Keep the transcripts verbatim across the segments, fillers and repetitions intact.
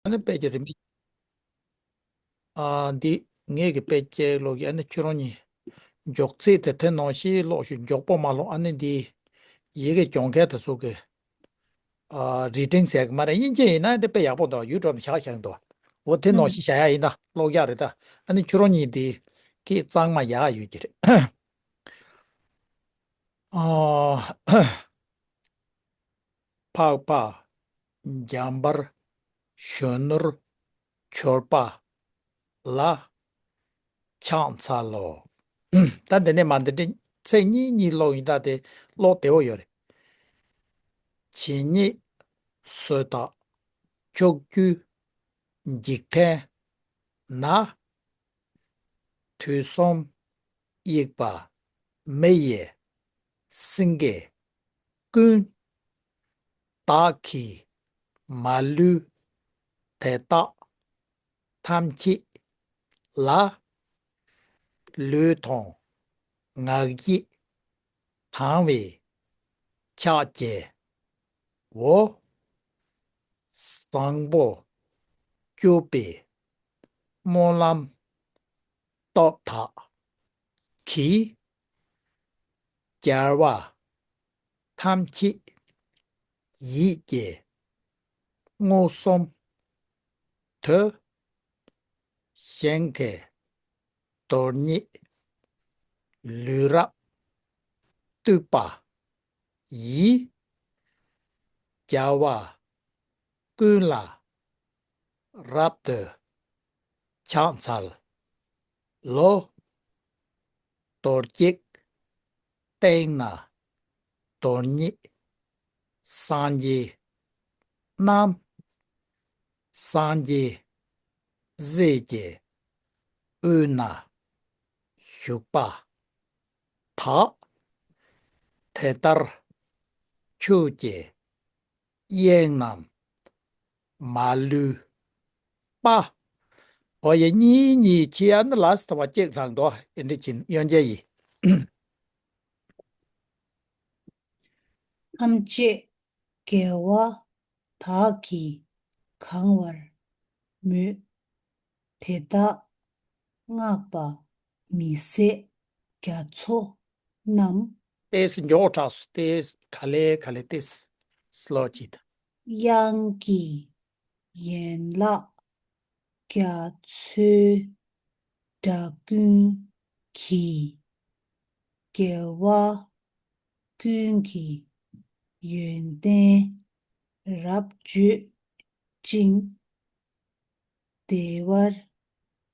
ཨ་ནི་དཔེ་ཆ་རིན་པོ་ཆེ། ཨ་འདི་ངེད་ཀྱི་དཔེ་ཆའི་ཀློག་ཡིག་ཨ་ནི་ཁྱོད་རང་གཉིས་མགྱོགས་ཚད་དེ་དེ་ནང་བཞིན་ཀློག་ཞུ། མགྱོགས་པོ་མ་ཀློག་ཨ་ནི་འདི་ཡི་གེ་སྦྱོང་མཁན་དེ་ཚོ་གི་ཨ་རི་ཊིང་ཟེར་གི་མ་རེད། དབྱིན་ཇི་ཡིན་ན་དེ་དཔེ་ཡག་པོ་འདུག་ཡུ་ཊུབ་ནས་བཞག་བཞག་འདུག་འོ་དེ་ནང་བཞིན་བཞག་ཡ་ཡིན་ན་ཀློག་ཡག་རེད་ད། ཨ་ནི་ཁྱོད་རང་གཉིས་འདི་སྐད་གཙང་མ་ཡག་ཡོད་ཀྱི་རེད། ཨ། འཕགས་པ། འཇམ་དཔལ། གཞོན་ནུར། འཆོལ་པ། ལ། ཕྱག་འཚལ་ལོ། ད་འདི་ནས་མར་འདི་འདྲ་ཚིག་གཉིས་གཉིས་ཀློག་ཡིན། ད་དེ་ཀློག་བདེ་བོ་ཡོད་རེད། ཇི་སྙེད་བསོད་བདག་ཕྱོགས་བཅུའི་འཇིག་རྟེན་ན། དུས་གསུམ་དབྱིག་པ་མི་ཡི་སེང་གེ་ཀུན། བདག་གིས་མ་ལུས་དེ་དག་ཐམས་ཅད་ལ། ལུས་དང་ངག་ཡིད་དང་བའི་ཕྱག་བགྱིའོ། བཟང་པོ་སྤྱོད་པའི་སྨོན་ལམ་སྟོབས་དག་གིས། རྒྱལ་བ་ཐམས་ཅད་ཡིད་ཀྱི་མངོན་སུམ་དུ། ཞིང་གི་རྡོ་རྙེད་ལུས་རབ་བཏུད་པ་ཡིས། རྒྱལ་བ་ཀུན་ལ་རབ་ཏུ་ཕྱག་འཚལ་ལོ། རྡོ་རྗེའི་སྟེང་ན་རྡོ་རྙེད་སངས་རྒྱས་རྣམས། སངས་རྒྱས་རིས་ཀྱི་དབུས་ན་བཞུགས་པ་དག་དེ་ལྟར་ཁྱོད་ཀྱི་དབྱིངས་རྣམས་མ་ལུས་པ། འོ་ཡ། གཉིས་གཉིས་ཁྱེད་ཨ་ནི་ལ་སི་ཊི་བ་གཅིག་ལྷག་འདུག་ཨེ་འདི་ཕྱིན་ཡོན་ཅན་ཡིན། ཐམས་ཅད་རྒྱལ་བ་དག་གིས་གང་བར་མོས། དེ་དག་བསྔགས་པ་མི་ཟད་རྒྱ་མཚོ་རྣམས། ཏེས་མགྱོགས་དྲགས་སོ། ཏེས་ག་ལེ་ག་ལེ་ཏེས་སི་ལོ་ཅིག་དང་། དབྱངས་ཀྱི་ཡན་ལག་རྒྱ་མཚོའི་སྒྲ་ཀུན་གྱིས། རྒྱལ་བ་ཀུན་གྱི་ཡོན་ཏན་རབ་བརྗོད་ཅིང་། བདེ་བར་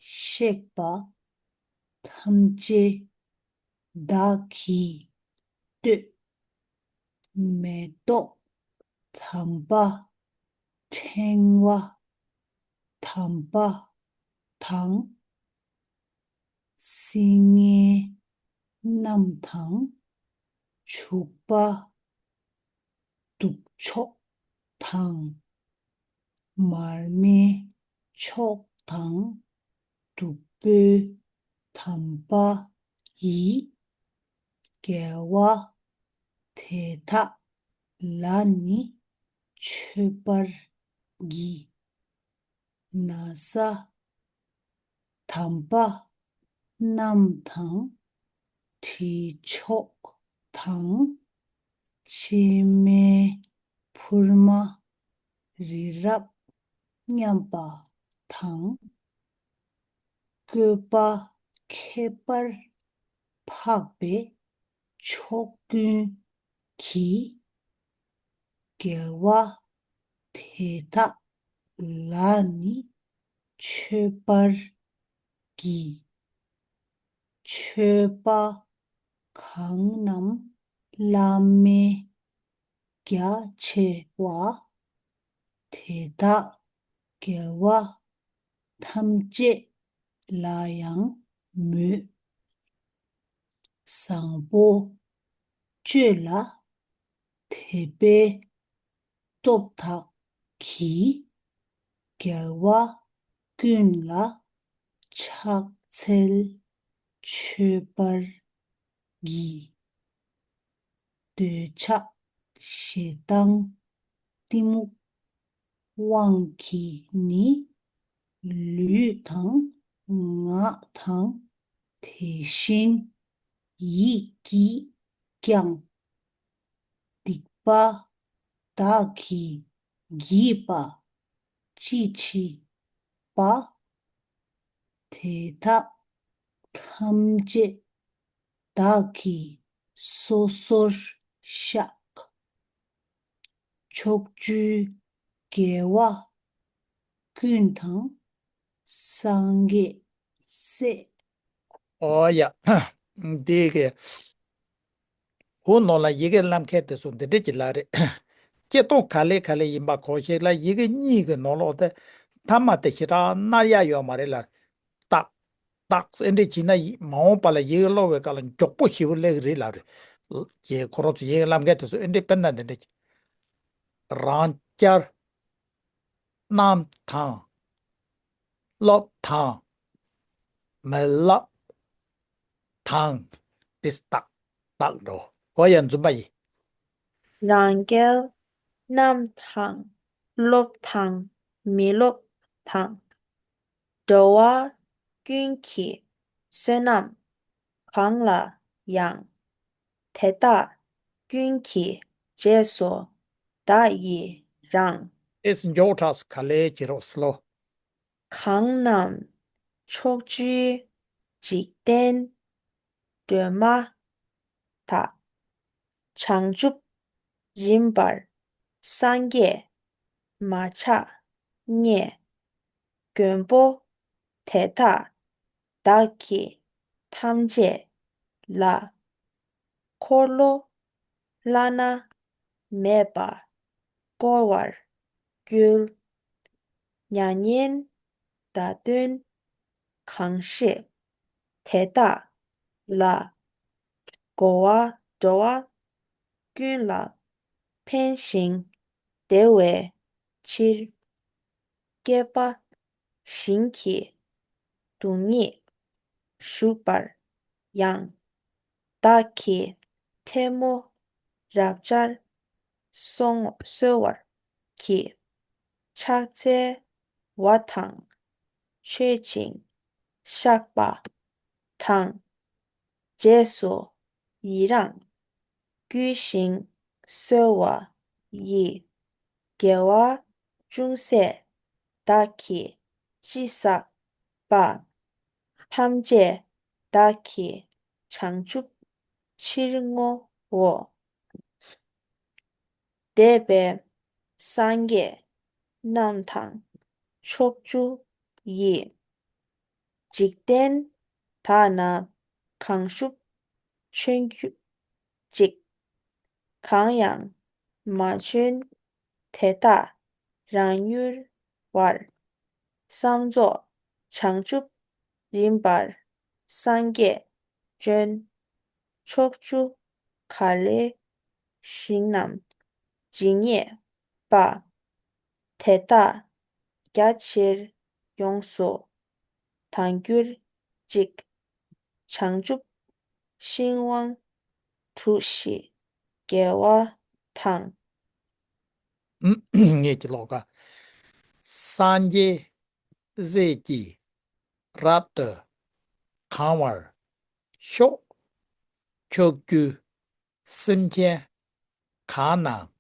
གཤེགས་པ་ཐམས་ཅད་བདག་གིས་བསྟོད། མེ་ཏོག་དམ་པ་ཕྲེང་བ་དམ་པ་དང་། སིལ་སྙན་རྣམས་དང་བྱུག་པ་བདུག་མཆོག་དང་། མར་མེ་མཆོག་དང་བདུག་སྤོས་དམ་པ་ཡིས། རྒྱལ་བ་དེ་དག་ལ་ནི་མཆོད་པར་བགྱི། ན་བཟའ་དམ་པ་རྣམས་དང་། དྲི་མཆོག་དང་། ཕྱེ་མའི་ཕུར་མ་རི་རབ་མཉམ་པ་དང་། བཀོད་པ་ཁྱད་པར་འཕགས་པའི་མཆོག་ཀུན་གྱིས། རྒྱལ་བ་དེ་དག་ལ་ནི་མཆོད་པར་བགྱི། མཆོད་པ་གང་རྣམས་བླ་མེད་རྒྱ་ཆེ་བ། དེ་དག་རྒྱལ་བ་ཐམས་ཅད་ལ་ཡང་མོས། བཟང་པོ་སྤྱོད་ལ་དད་པའི་སྟོབས་དག་གིས། རྒྱལ་བ་ཀུན་ལ་ཕྱག་འཚལ་མཆོད་པར་བགྱི། འདོད་ཆགས་ཞེ་སྡང་གཏི་མུག་ དབང་གིས་ནི། ལུས་དང་ངག་དང་དེ་བཞིན་ཡིད་ཀྱིས་ཀྱང་། སྡིག་པ་བདག་གིས་བགྱིས་པ་ཅི་མཆིས་པ། དེ་དག་ཐམས་ཅད་བདག་གིས་སོ་སོར་བཤགས། ཕྱོགས་བཅུའི་རྒྱལ་བ་ཀུན་དང་སངས་རྒྱས་སྲས། ཨོ་ཡ། འདི་གི་འུ་ནོར་ལ་ཡི་གེ་བསླབ་མཁན་དེ་ཚོ་འདི་འདྲ་ཅིག་ལ་རེད། སྐྱེ་སྟོང་ག་ལེ་ག་ལེ་ཡིན་པ་གོ་ཤེས་ལ་ཡི་གེ་གཉིས་ཀྱི་ནང་ལོགས་དེ་མཐའ་མ་དེ་ཞེ་དྲག་མནར་ཡག་ཡོད་མ་རེད་ལ། ཏག་ཏག་ཨེ་འདྲས་བྱས་ན་ཡི་མ་འོངས་པ་ལ་ཡི་གེ་ཀློག་པའི་སྐབས་ལ་མགྱོགས་པོ་ཞེ་པོ་སླེབས་ཀྱི་རེད་ལབ་རེད། ཀྱེ་ཁོ་རང་ཚོ་ཡི་གེ་བསླབ་མཁན་དེ་ཚོ་ཨེ་འདྲས་དཔེར་ན་འདི་འདྲས་ཀྱི། རང་རྐྱར། རྣམས་དང་། སློབ་དང་། མི་སློབ་དང་། ཏིས་ཏག་ཏག་འགྲོ། ཨོ་ཡ་འཛུམ་པ་ཡིན། རང་རྐྱལ་རྣམས་དང་སློབ་དང་མི་སློབ་དང་། འགྲོ་བ་ཀུན་གྱི་བསོད་ནམས་གང་ལ་ཡང་། དེ་དག་ཀུན་གྱི་རྗེས་སུ་བདག་ཡི་རང་། ཨེས་མགྱོགས་དྲགས་སུ་ག་ལེ་བྱེད་རོགས་སི་ལོ། གང་རྣམས་ཕྱོགས་བཅུའི་འཇིག་རྟེན་སྒྲོན་མ་དག་བྱང་ཆུབ་རིམ་པར་སངས་རྒྱས་མ་ཆགས་བརྙེས། མགོན་པོ་དེ་དག་བདག་གིས་ཐམས་ཅད་ལ། འཁོར་ལོ་བླ་ན་མེད་པ་བསྐོར་བར་འགྱུར། མྱ་ངན་འདའ་དོན་གང་ཤེས་དེ་དག་ལ། འགྲོ་བ་འགྲོ་བ་ཀུན་ལ་ཕན་ཞིང་བདེ་བའི་ཕྱིར། བསྐལ་པ་ཞིང་གི་སྡུག་བསྔལ་ཞུགས་པར་ཡང་། བདག་གིས་ཐལ་མོ་རབ་སྦྱར་སོང་གསོལ་བར་བགྱི། ཕྱག་འཚལ་བ་དང་མཆོད་ཅིང་བཤགས་པ་དང་། རྗེས་སུ་ཡི་རང་བསྐུལ་ཞིང་གསོལ་བ་ཡི། དགེ་བ་ཅུང་ཟད་བདག་གིས་ཅི་བསགས་པ། ཐམས་ཅད་བདག་གིས་བྱང་ཆུབ་ཕྱིར་བསྔོའོ། འདས་པའི་སངས་རྒྱས་རྣམས་དང་ཕྱོགས་བཅུ་ཡི། འཇིག་རྟེན་དག་ན་གང་བཞུགས་བྱོན་གྱུར་ཅིག། གང་ཡང་མ་བྱོན་དེ་དག་རང་མྱུར་བར། བསམ་རྫོགས་བྱང་ཆུབ་རིམ་པར་སངས་རྒྱས་བྱོན། ཕྱོགས་བཅུ་ག་ལའི་ཞིང་རྣམས་ཇི་སྙེད་པ། དེ་དག་རྒྱ་ཆེར་ཡོངས་སུ་དང་གྱུར་ཅིག། བྱང་ཆུབ་ཤིང་དབང་གྲུ་བཞི་རྒྱལ་བ་དང་། ངེད་ཀྱི་ལོ་ཀ་སངས་རྒྱས་ཟས་ཀྱིས་རབ་ཏུ་གང་བར་ཤོག། ཕྱོགས་བཅུའི་སེམས་ཅན་གང་རྣམས་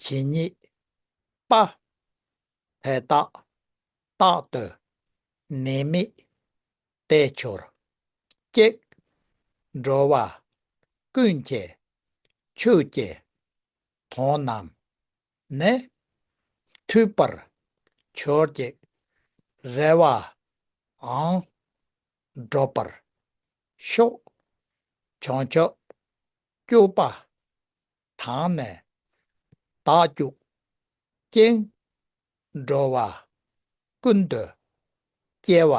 ཇི་སྙེད་པ། དེ་དག་རྟག་ཏུ་ནད་མེད་བདེ་གྱུར་ཅིག། འགྲོ་བ་ཀུན་གྱི་ཆོས་ཀྱི་དོན་རྣམས་ནི། ཐུབ་པར་གྱུར་ཅིག། རེ་བའང་འགྲུབ་པར་ཤོག། བྱང་ཆུབ་སྤྱོད་པ་དང་ནི་བདག་སྐྱོང་ཅིང་། འགྲོ་བ་ཀུན་ཏུ་སྐྱེ་བ་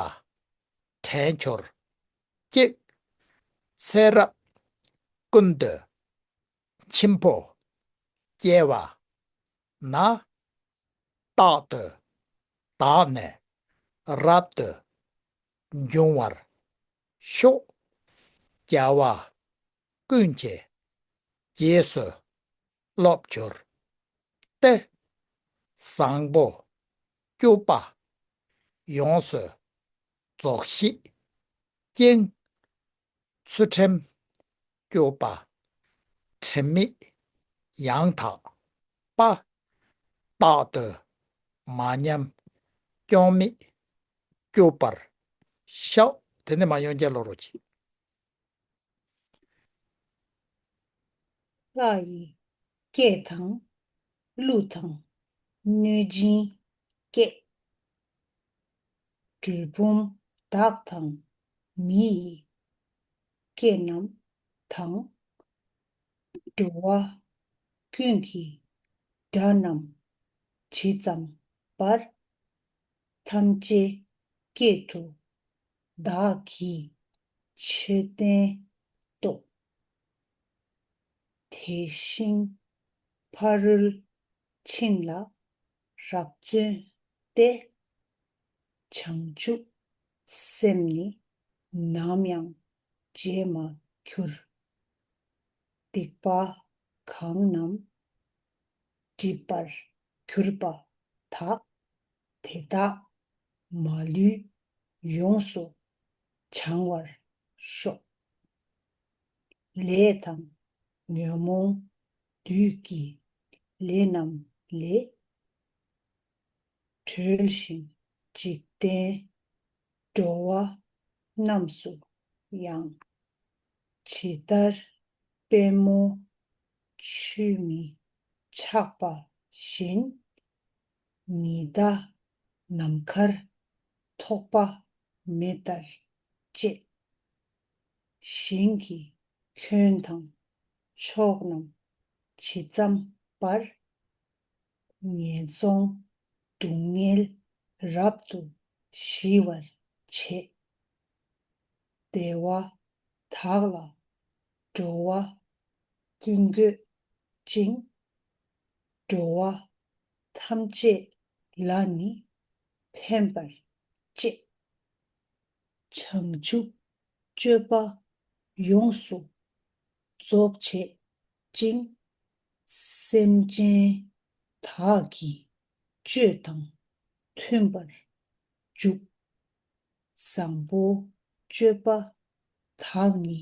དྲན་གྱུར་ཅིག། ཚེ་རབས་ཀུན་ཏུ་འཆི་འཕོ་སྐྱེ་བ་ན། རྟག་ཏུ་བདག་ནི་རབ་ཏུ་འབྱུང་བར་ཤོག། རྒྱལ་བ་ཀུན་གྱི་རྗེས་སུ་སློབ་གྱུར་ཏེ། བཟང་པོ། སྐྱོབ་པ། ཡོངས་སུ་རྫོགས་ཤིང་། སྐྱེངས། ཚུལ་ཁྲིམས། སྐྱོབ་པ། དྲི་མེད། ཡང་དག་པ། རྟག་ཏུ་མ་ཉམས། སྐྱོན་མེད། སྐྱོབ་པར་ཤོག་དེ་ནས་མར་ཡང་བསྐྱར་ཀློག་རོགས་གྱིས། ལྷ་ཡི་སྐད་དང་། ཀླུ་དང་། གནོད་སྦྱིན་སྐད། གྲུལ་བུམ་དག་དང་། མི་ཡི་སྐད་རྣམས་དང་། འགྲོ་བ་ཀུན་གྱི་སྒྲ་རྣམས་ཇི་ཙམ་པར། ཐམས་ཅད་སྐད་དུ་བདག་གིས་ཆོས་བསྟན་ཏོ། དེ་བཞིན་ཕ་རོལ་ཕྱིན་ལ་རབ་བརྩོན་ཏེ། བྱང་ཆུབ་སེམས་ནི་ནམ་ཡང་བརྗེད་མ་གྱུར། སྡིག་པ་གང་རྣམས་སྒྲིབ་པར་གྱུར་པ་དག་དེ་དག་མ་ལུས་ཡོངས་སུ་བྱང་བར་ཤོག་ལས་དང་ཉོན་མོངས་བདུད་ཀྱི་ལས་རྣམས་ལས་གྲོལ་ཞིང་འཇིག་རྟེན་འགྲོ་བ་རྣམས་སུ་ཡང་། ཇི་ལྟར་པད་མོ་ཆུས་མི་ཆགས་པ་བཞིན། ཉི་ཟླ་ནམ་མཁར་ཐོགས་པ་མེ་ལྟར་བཅས། ཞིང་གི་ཁྱོན་དང་ཕྱོགས་རྣམས་ཇི་ཙམ་པར། ངན་སོང་སྡུག་བསྔལ་རབ་ཏུ་ཞི་བར་བྱེད། བདེ་བ་དག་ལ་འགྲོ་བ་ཀུན་འགོད་ཅིང་། འགྲོ་བ་ཐམས་ཅད་ལ་ནི་ཕན་པར་བྱེད། བྱང་ཆུབ་སྤྱོད་པ་ཡོངས་སུ་རྫོགས་བྱེད་ཅིང་། སེམས་ཅན་དག་གི་སྤྱོད་དང་མཐུན་པར་འཇུག་བཟང་པོ་སྤྱོད་པ་དག་ནི་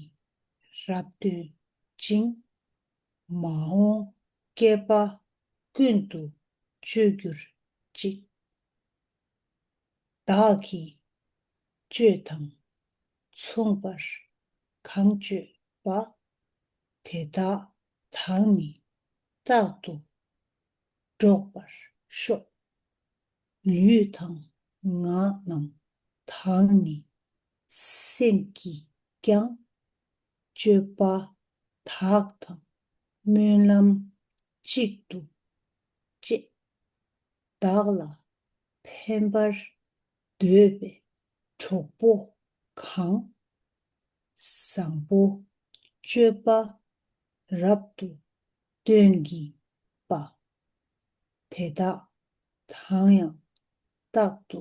རབ་སྟོན་ཅིང་། མ་འོངས་བསྐལ་པ་ཀུན་ཏུ་སྤྱོད་གྱུར་ཅིག་བདག་གིས་སྤྱོད་དང་མཚུངས་པར་གང་སྤྱོད་པ། དེ་དག་དང་ནི་རྟག་ཏུ་འགྲོགས་པར་ཤོག་ལུས་དང་ངག་རྣམས་དང་ནི་སེམས་ཀྱིས་ཀྱང་། སྤྱོད་པ་དག་དང་སྨོན་ལམ་གཅིག་ཏུ་བཅས། བདག་ལ་ཕན་པར་འདོད་པའི་གྲོགས་པོ་གང་། བཟང་པོ་སྤྱོད་པ་རབ་ཏུ་སྟོན་བགྱིད་པ། དེ་དག་དང་ཡང་རྟག་ཏུ་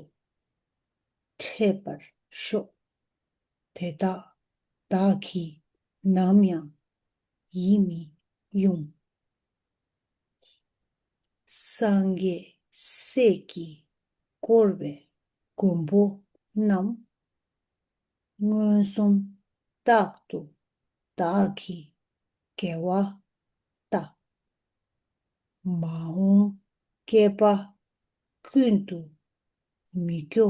འཕྲད་པར་ཤོག་དེ་དག་བདག་གིས་ནམ་ཡང་ཡིད་མི་དབྱུང་། སངས་རྒྱས་སྲས་ཀྱིས་བསྐོར་བའི་མགོན་པོ་རྣམས། མངོན་སུམ་རྟག་ཏུ་བདག་གི་དགེ་བ་ལྟ། མ་འོངས་བསྐལ་པ་ཀུན་ཏུ་མི་སྐྱོ་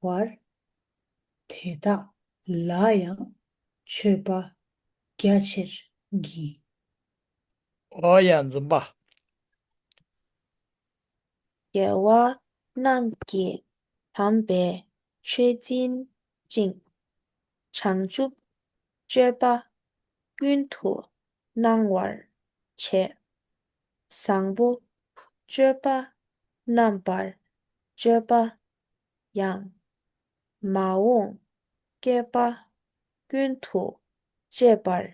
བར། དེ་དག་ལ་ཡང་མཆོད་པ་རྒྱ་ཆེར་བགྱི། ཨོ་ཡ་འཛུམ་པ། རྒྱལ་བ་རྣམས་ཀྱིས་དམ་པའི་ཆོས་འཛིན་ཅིང་། བྱང་ཆུབ་སྤྱོད་པ་ཀུན་ཏུ་སྣང་བར་བྱེད། བཟང་པོ་སྤྱོད་པ་རྣམ་པར་སྤྱོད་པ་ཡང་། མ་འོངས་བསྐལ་པ་ཀུན་ཏུ་སྤྱད་པར་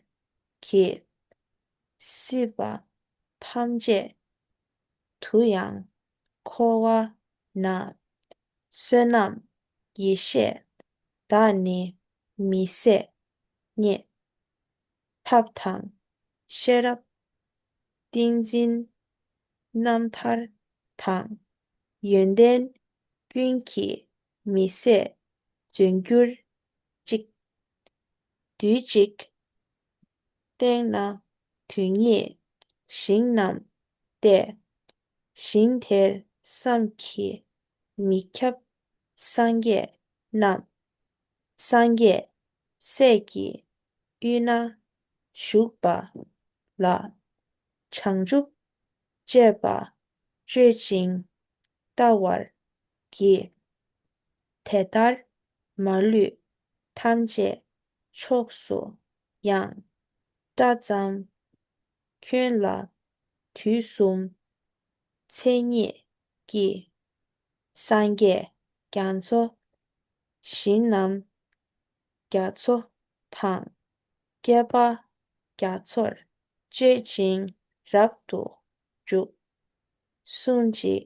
བགྱི། སྲིད་པ་ཐམས་ཅད་དུ་ཡང་འཁོར་བ་ན། བསོད་ནམས་ཡེ་ཤེས་དག་ནི་མི་ཟད་རྙེད། ཐབས་དང་ཤེས་རབ་ཏིང་འཛིན་རྣམ་ཐར་དང་ ཡོན་ཏན་ཀུན་གྱིས་མི་ཟད་མཛོད་གྱུར་ཅིག་དུས་གཅིག་སྟེང་ན་དུས་ངེས་ཞིང་རྣམས་ཏེ། ཞིང་དེར་བསམ་གྱིས་མི་ཁྱབ་སངས་རྒྱས་རྣམས། སངས་རྒྱས་སྲས་ཀྱི་དབུས་ན་བཞུགས་པ་ལ། བྱང་ཆུབ་སྤྱད་པ་སྤྱོད་ཅིང་བལྟ་བར་བགྱི། དེ་ལྟར་མ་ལུས་ཐམས་ཅད་ཕྱོགས་སུ་ཡང་། སྐྲ་ཙམ་ཁྱོན་ལ་དུས་གསུམ་མཚན་ཉིད་ཀྱིས། སངས་རྒྱས་རྒྱ་མཚོ་ཞིང་རྣམས་རྒྱ་མཚོ་དང་། བསྐལ་པ་རྒྱ་མཚོར་སྤྱོད་ཅིང་རབ་ཏུ་འཇུག་གསུངས་ཅིག་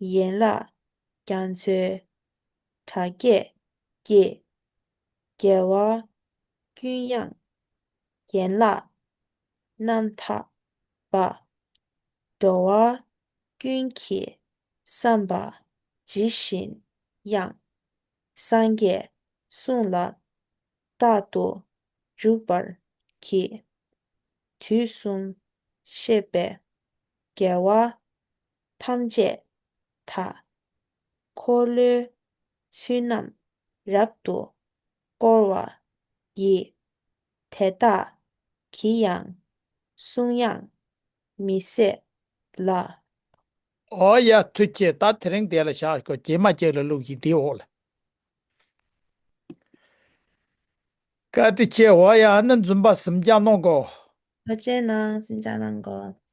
ཡན་ལག་རྒྱ་མཚོའི་གྲགས་སྐད་ཀྱིས། རྒྱལ་བ་ཀུན་དབྱངས་ཡན་ལག་རྣམ་དག་པ། འགྲོ་བ་ཀུན་གྱི་བསམ་པ་ཇི་བཞིན་དབྱངས། སངས་རྒྱས་གསུང་ལ་རྟག་ཏུ་འཇུག་པར་བགྱི། དུས་གསུམ་གཤེགས་པའི་རྒྱལ་བ་ཐམས་ཅད་དག་འཁོར་ལོའི་ཚུལ་རྣམས་རབ་ཏུ་བསྐོར་བ་ཡི། དེ་དག་གི་ཡང་གསུང་དབྱངས་མི་ཟད་ལ། ཨོ་ཡ། ཐུགས་རྗེ་ཆེ། ད་དེ་རིང་དེ་ལ་བཞག་གོ་རྗེས་མ་ཅིག་ལ་བླུག་གི་འདི་འོག་ལ། བཀའ་དྲིན་ཆེ། འོ་ཡ། ཨ་ནི་འཛུམ་པ་ཟིང་རྒྱ་གནང་གོ། ཐུགས་རྗེ་གནང་། ཟིང་རྒྱ་གནང་གོ།